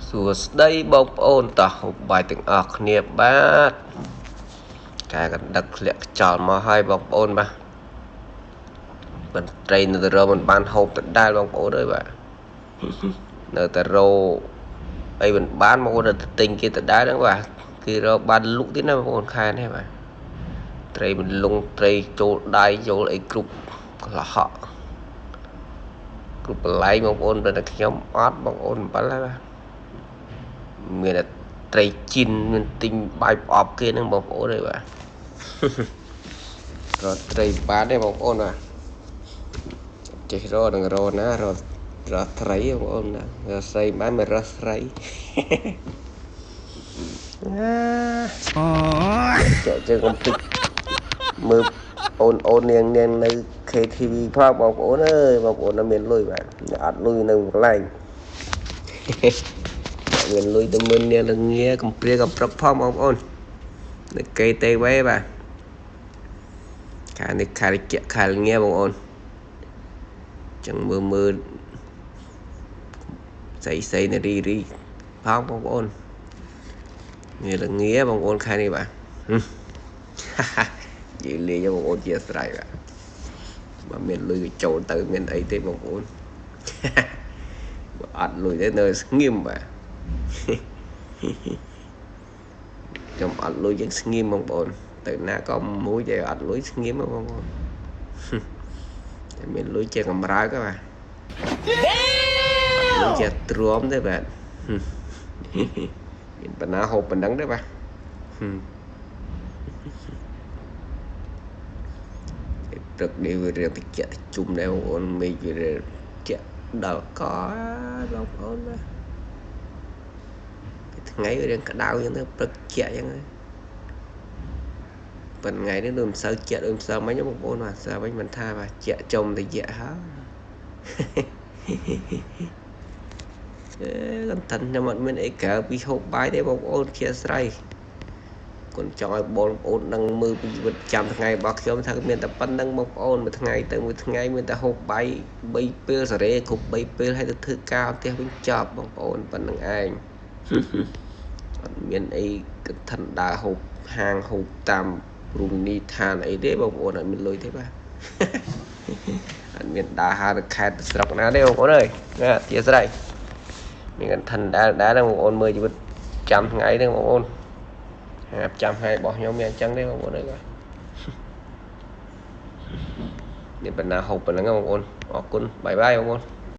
សួស្តីបងប្អូនតោះហូបបាយទាំងអស់គ្នាបាទកែកណ្ដឹកធ្លាក់ខ្យល់មកហើយបងប្អូនបាទមិនត្រីនៅតែរមិនបានហូបដដែលបងប្អូនអើយបាទនៅតែរអីមិនបានមកនៅតែទិញគេដដែលហ្នឹងបាទគេរកបានលុកទៀតណាបងប្អូនខែនេះបាទត្រីមិនលងត្រីចូលដៃចូលអីគ្រប់កលហកគ្រប់បន្លែងបងប្អូនតែខ្ញុំអត់បងប្អូនអំបិលហើយបាទមានតែត្រីជីនមានទិញបាយផ្អប់គេហ្នឹងបងប្អូនអើយបាទរកត្រីបានទេបងប្អូនបាទចេះរកនឹងរកណារកត្រីបងប្អូនណារកស្រីបានមិនរកស្រីណាចាក់ជើងកុំភ្លេចមើលអូនអូននាងនាងនៅ KTV ផងបងប្អូនអើយបងប្អូនមានលុយបាទអត់លុយនៅកន្លែងមានលុយទៅមើលនាងលងាកំព្រាកំព្រឹកផងបងប្អូននៅ KTV បាទខែនេះខែជាខែងាបងប្អូនចឹងមើលមើលស្អីស្អីនារីរីផងបងប្អូនងាលងាបងប្អូនខែនេះបាទនិយាយលេងបងប្អូនជាស្រ័យបាទបើមានលុយក៏ចូលទៅមានអីទេបងប្អូនបើអត់លុយទេនៅស្ងៀមបាទខ្ញុំអត់លុយយើងស្ងៀមបងប្អូនទៅណាក៏មួយតែអត់លុយស្ងៀមបងប្អូនតែមានលុយជាកម្រើកបាទលុយជាទ្រាំទេបាទមានបណ្ណាហូបប៉ុណ្ណឹងទេបាទព្រឹកនេះវារៀងតិចតិជុំដែរបងប្អូនមេឃវាជាក់ដល់កបងប្អូនបាទថ្ងៃវារៀងក្តៅអញ្ចឹងទៅព្រឹកជាក់អញ្ចឹងប៉ុន្តែថ្ងៃនេះដូចមិនសូវជាក់ដូចមិនសូវមិញបងប្អូនបាទសើវិញមិនថាបាទជាក់ចំតិចហើយអេកន្តិនខ្ញុំអត់មានអីក្រៅពីហូបបាយទេបងប្អូនជាស្រ័យគុណចង់ឲ្យបងប្អូនដឹងមើលពីជីវិតចាំថ្ងៃរបស់ខ្ញុំថាមានតែប៉ុណ្្នឹងបងប្អូនមួយថ្ងៃទៅមួយថ្ងៃមានតែហូបបាយ3ពេលសេរីគ្រប់3ពេលហើយទៅធ្វើការផ្ទះវិញចប់បងប្អូនប៉ុណ្្នឹងឯងអត់មានអីកឋិនដើរហូបហាងហូបតាមរមណីយដ្ឋានអីទេបងប្អូនអត់មានលុយទេបាទអត់មានដើរហាទៅខេត្តស្រុកណាទេបងប្អូនអើយណាជាស្រ័យមានកឋិនដើរដើរបងប្អូនមើលជីវិតចាំថ្ងៃហ្នឹងបងប្អូនចាំថ្ងៃរបស់ខ្ញុំមានអញ្ចឹងទេបងប្អូនអើយបាទនេះបណ្ណាហូបប៉ុណ្្នឹងបងប្អូនអរគុណបាយបាយបងប្អូន។